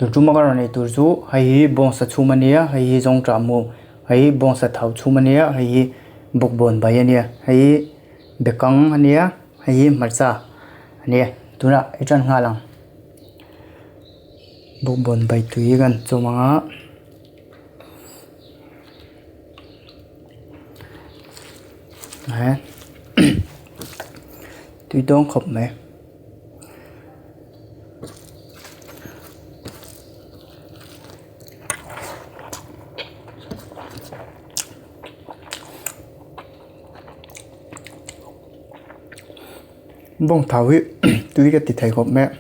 Tun ṭuma ka rawn ei tur chu hei hi bawngsa chhum a nia hei hi zawngṭah mu hei hi bawngsa thau chhum a nia hei hi bawkbawn bai a nia hei hi bekang a nia hei hi hmarcha a nia tunah i ṭan nghal ang bawkbawn bai tui kan chawm ang a. Tui dawn khawp mai. Bawng thau hi tui ka ti thei khawp mai a.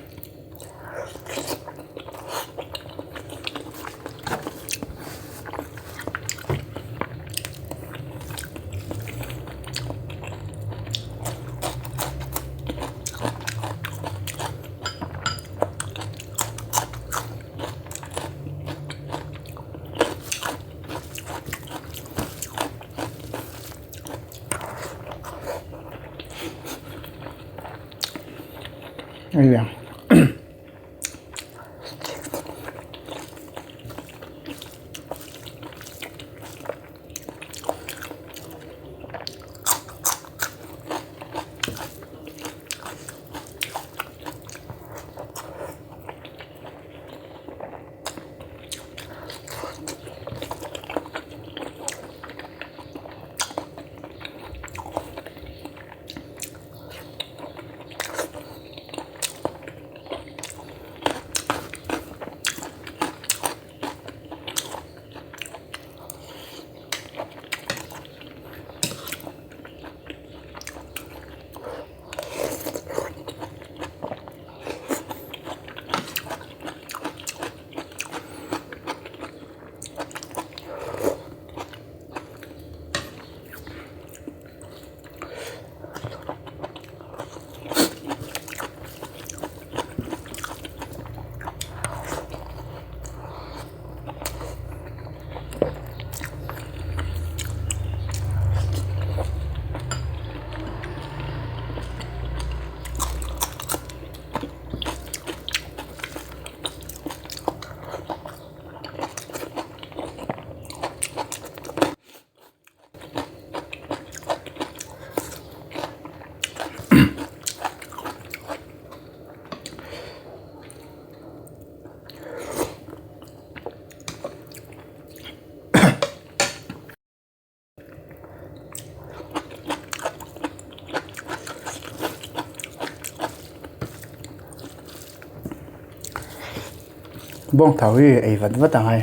Bawng thau hi ei vat vat ang ai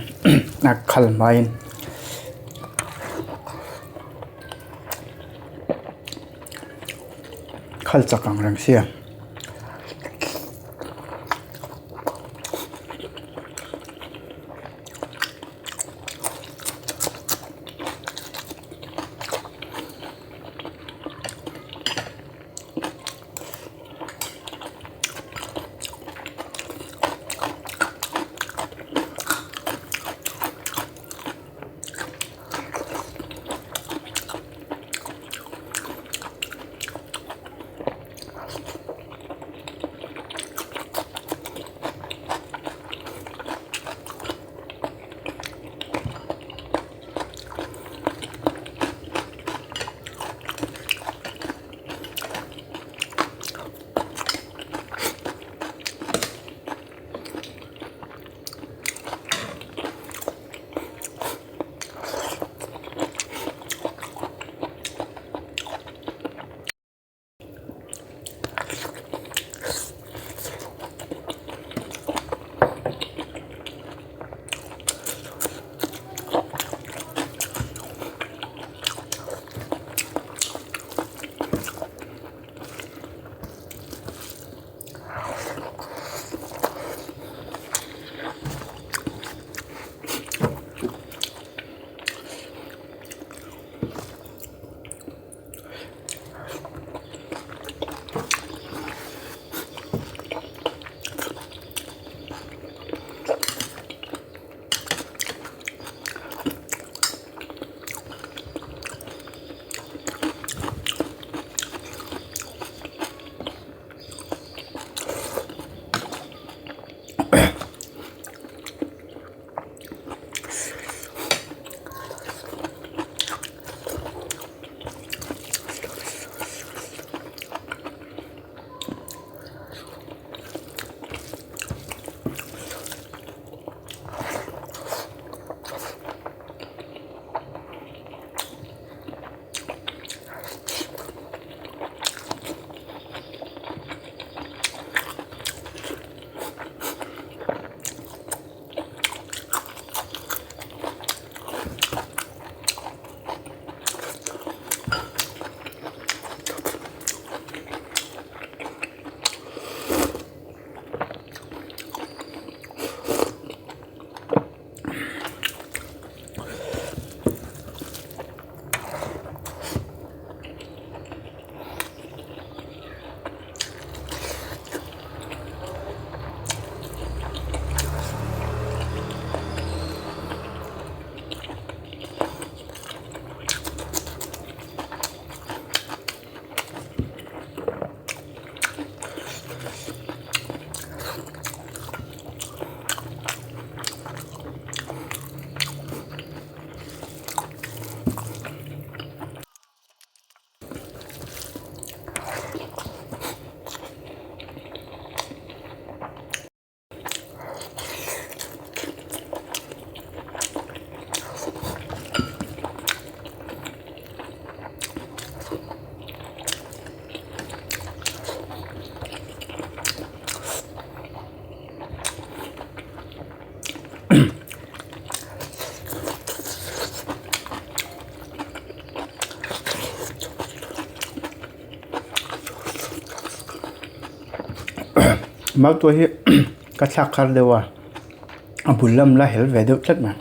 a khal hmain. Khal chak ang reng sia. Mautuai hi ka thlak khar deuh a a bul lam la hel ve deuh tlat mai.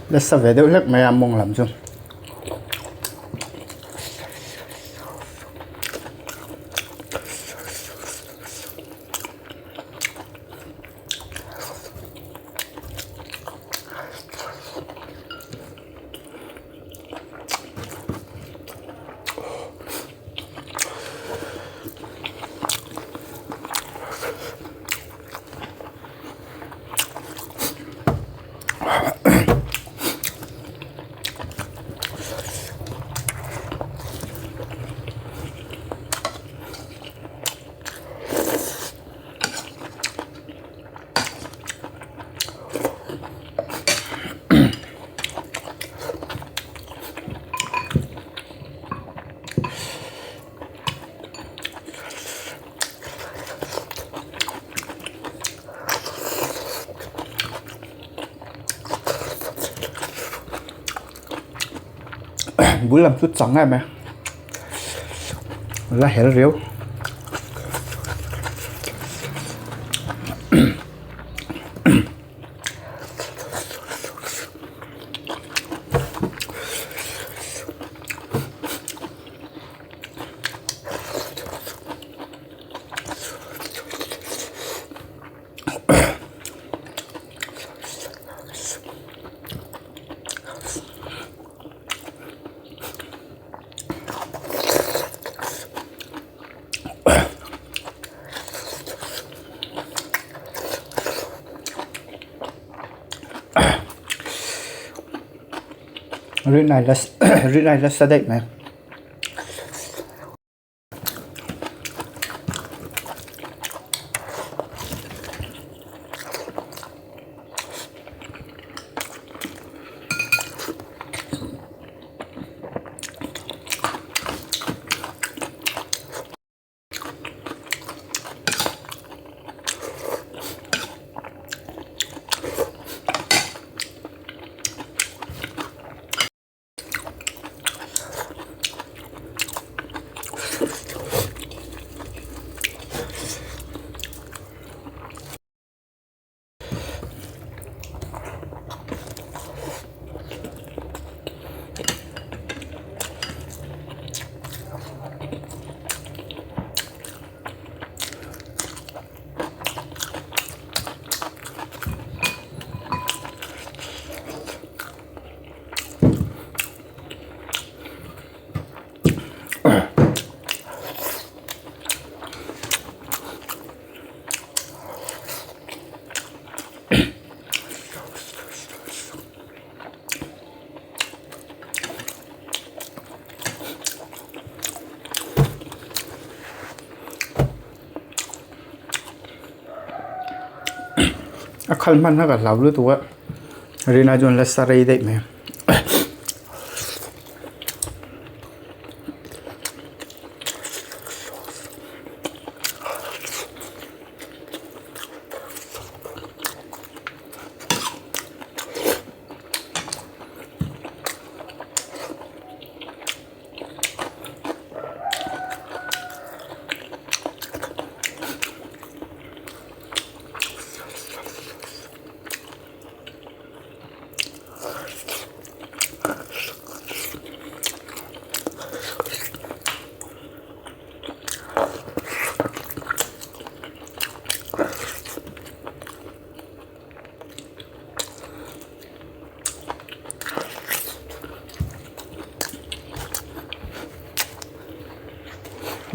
Nasa ve deuh hlek mai a mawng lam chu. Bul lam chu chang em e la hel riau. Rinai la rinai la sa daih mai. A khal hman kha ka hlau lutuk a rina chuan la sa rei daih mai.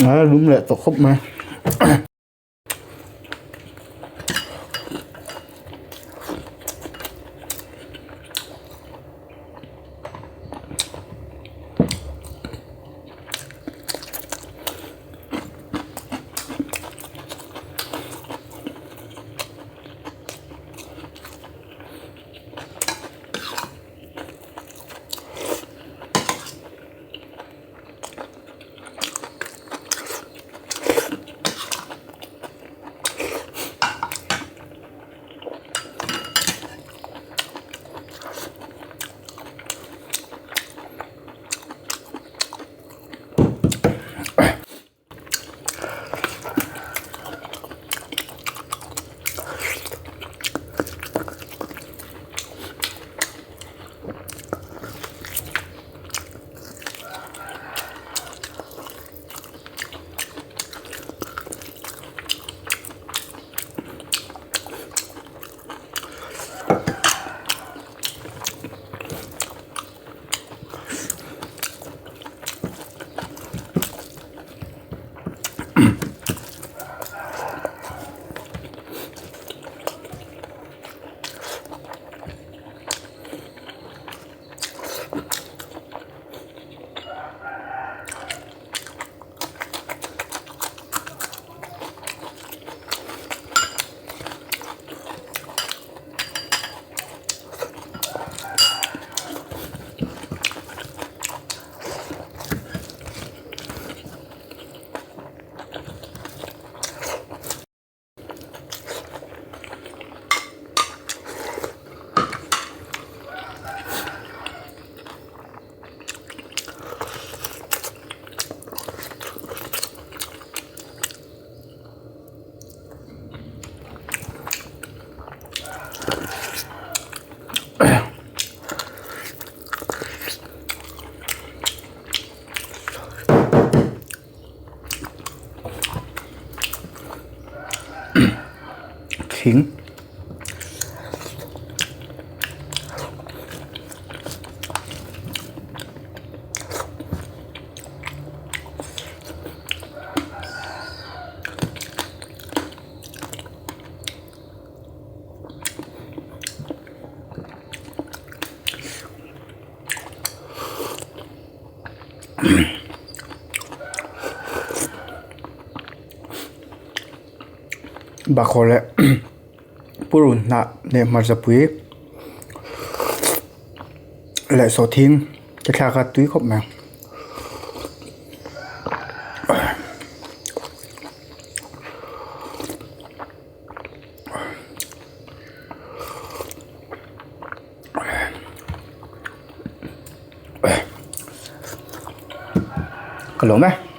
A lum leh tawh khawp mai. Thing. Bakhaw leh purun hnah leh hmarchapui leh sawhthing te thlak a tui khawp mai. Ka lawm e.